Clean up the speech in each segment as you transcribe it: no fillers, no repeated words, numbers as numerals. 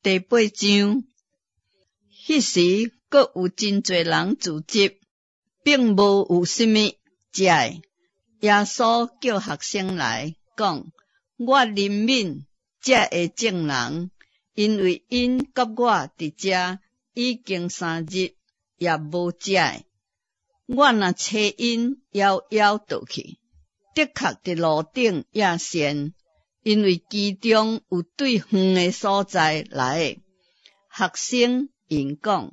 第八章，彼時閣有真濟人聚集，並無有啥物食的。耶穌叫學生來講：我憐憫這个眾人，因為𪜶佮我佇遮已經3日，也無食的。我若差𪜶枵枵倒去，的確佇路頂儼仙，因為其中有對遠的所在來的。學生應講：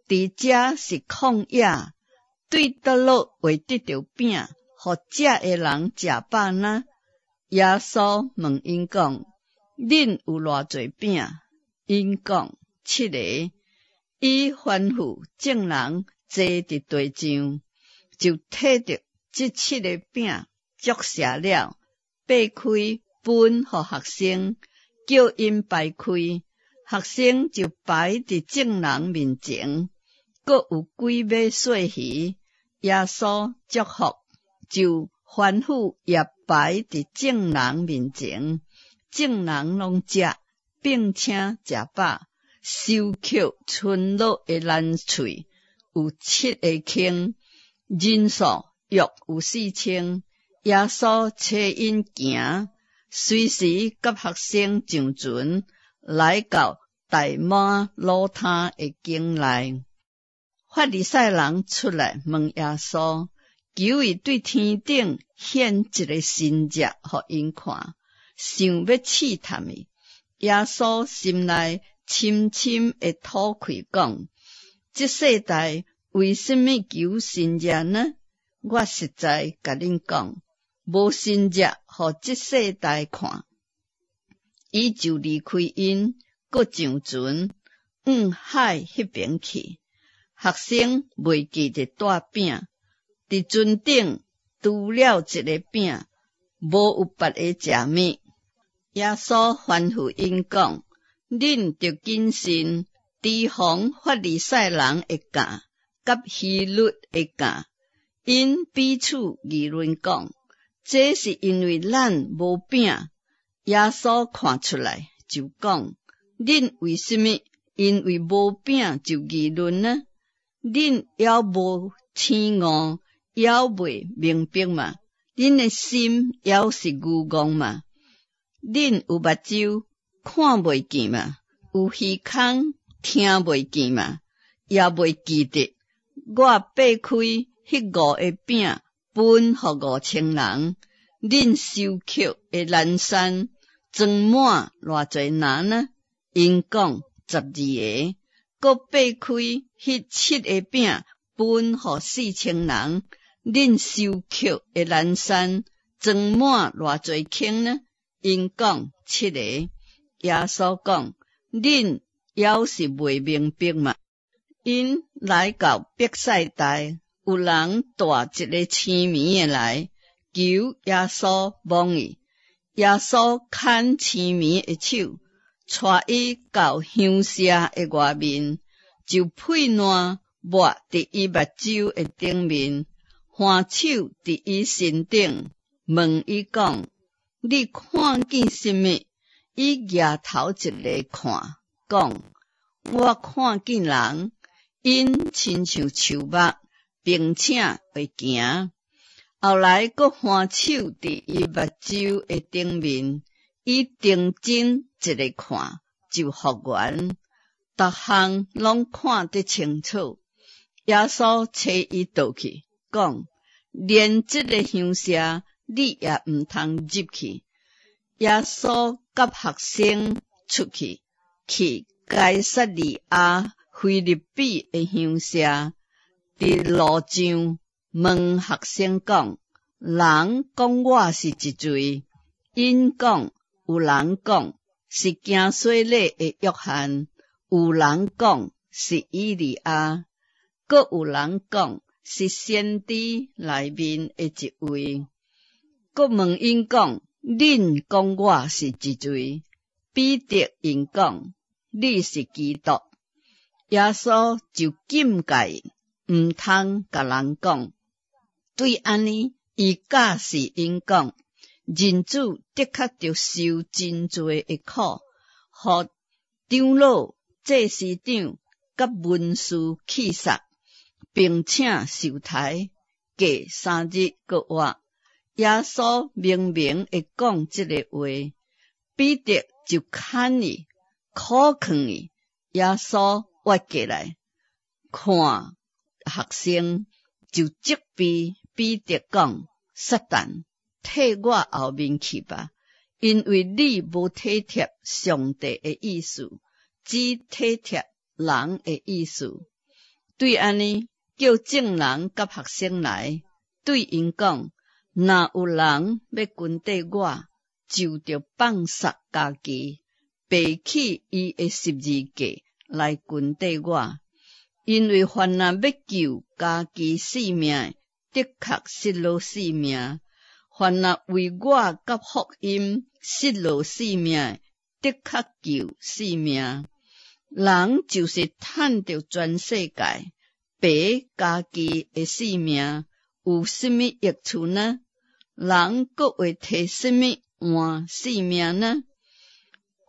佇遮是曠野，對佗落會得著餅，予遮的人食飽呢？耶穌問𪜶講：恁有偌濟餅？𪜶講：七个。伊吩咐眾人坐佇地上，就提著這七個餅，祝謝了，擘開分予學生，叫𪜶排開。學生就排佇眾人面前，閣有幾尾細魚，耶穌祝福，就吩咐也排佇眾人面前，眾人攏食，並且食飽，收抾賰落的爛碎有七个坑，人數約有4000。耶穌差𪜶行，隨時佮學生上船，來到大馬魯他的境內。法利賽人出來問耶穌，求伊對天頂顯一个神跡予𪜶看，想欲試探伊。耶穌心內深深的吐氣講：這世代為啥物求神跡呢？我實在共恁講，無神跡予這世代看。伊就離開𪜶，閣上船，向海彼邊去。學生袂記得帶餅，佇船頂除了一个餅，無有別个食物。耶穌吩咐𪜶講：恁著謹慎，提防法利賽人的教，佮希律的教。𪜶彼此議論講：這是因為咱無餅。耶穌看出來，就講：恁為啥物因為無餅就議論呢？恁猶無醒悟，猶未明白嗎？恁的心猶是愚戇嗎？恁有目睭看袂見嗎？有耳孔聽袂見嗎？也袂記得我擘開彼五个餅分予5000人，恁收抾的爛散裝滿偌濟籃呢？𪜶講：12个。閣擘開彼七个餅分予4000人，恁收抾的爛散裝滿偌濟坑呢？𪜶講：七个。耶穌講：恁猶是未明白嗎？𪜶來到伯賽大，有人帶一个青耳的來，求耶穌摸伊。耶穌牽青耳的手，帶伊到鄉舍的外面，就屁瀾抹佇伊目睭的頂面，橫手佇伊身頂，問伊講：你看見啥物？伊舉頭一下看，講：我看見人，𪜶親像樹木，並且會行。後來閣橫手佇伊目睭的頂面，伊定睛一下看，就復原，逐項攏看得清楚。耶穌差伊倒去，講：連這个鄉舍，你也毋通入去。耶穌佮學生出去，去該撒利亞腓立比的鄉舍，佇路上問學生講：人講我是一誰？𪜶講：有人講是行洗禮的約翰，有人講是以利亞，閣有人講是先知內面的一位。閣問𪜶講：恁講我是一誰？彼得應講：你是基督。耶穌就禁戒𪜶，毋通共人講。對按呢，伊教示𪜶講，人子的確著受真濟的苦，予長老、祭司長佮文士起捒，並且受刣，過3日閣活。耶穌明明會講這个話，彼得就牽伊，苦勸伊。耶穌越過來看學生，就責備彼得講：撒旦，退我後面去吧！因為你無體貼上帝的意思，只體貼人的意思。對按呢，叫眾人佮學生來，對𪜶講：若有人欲跟綴我，就著放捒家己，背起伊的十字架來跟綴我。因為凡若欲救家己性命，的確失落性命；凡若為我佮福音失落性命，的確救性命。人就是趁著全世界，賠家己的性命，有啥物益處呢？人閣會提啥物換性命呢？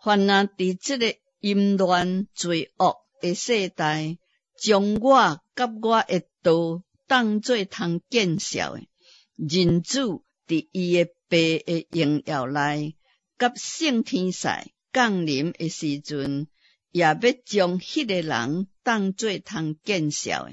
凡若佇這个淫亂罪惡的世代，將我佮我的道當做通見笑的，人子佇伊的爸的榮耀內，佮聖天使降臨的時陣，也欲將彼个人當做通見笑的。